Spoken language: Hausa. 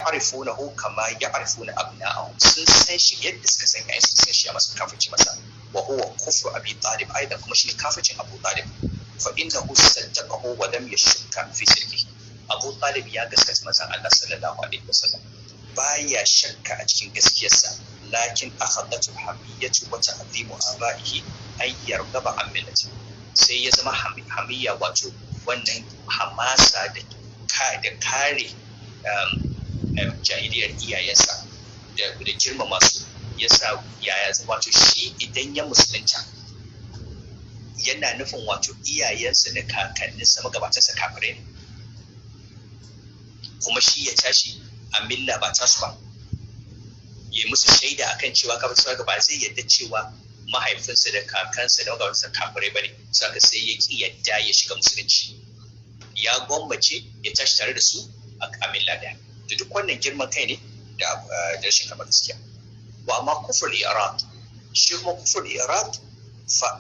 Ya'rifunahu kama ya'rifuna abna'ahum, sun san shi yadda suka san ƴaƴansu, sun san shi a masa kafirci masa. Wa huwa kufru Abi Talib aidan, kuma shine kafircin Abu Talib. Fa innahu saddaqahu wa lam yashukka fi sirrihi. Abu Talib ya gaskata manzon Allah sallallahu alaihi wasallam, baya shakka a cikin gaskiyarsa. Lakin akhadatu hamiyatu wa ta'zimu abaihi ay yargaba an millati. Sai ya zama hamiyya, wato wannan hamasa da kare jahiliyar iyayensa da girmama su, yasa yaya wato shi idan ya musulunta yana nufin wato iyayensa da kakanninsa, magabatansa, kafirai ne, kuma shi ya tashi a milla ba tasu ba, ya yi musu shaida akan cewa kafin ba zai yadda cewa mahaifinsa da kakansa da magabatansa kafirai ba ne. Saka sai ya ki yadda ya shiga musulunci, ya gwammace ya tashi tare da su a milla daya. Da duk wannan girman kai ne da rashin karɓar gaskiya. Wa amma kufrul i'rad, shi kuma kufrul i'rad fa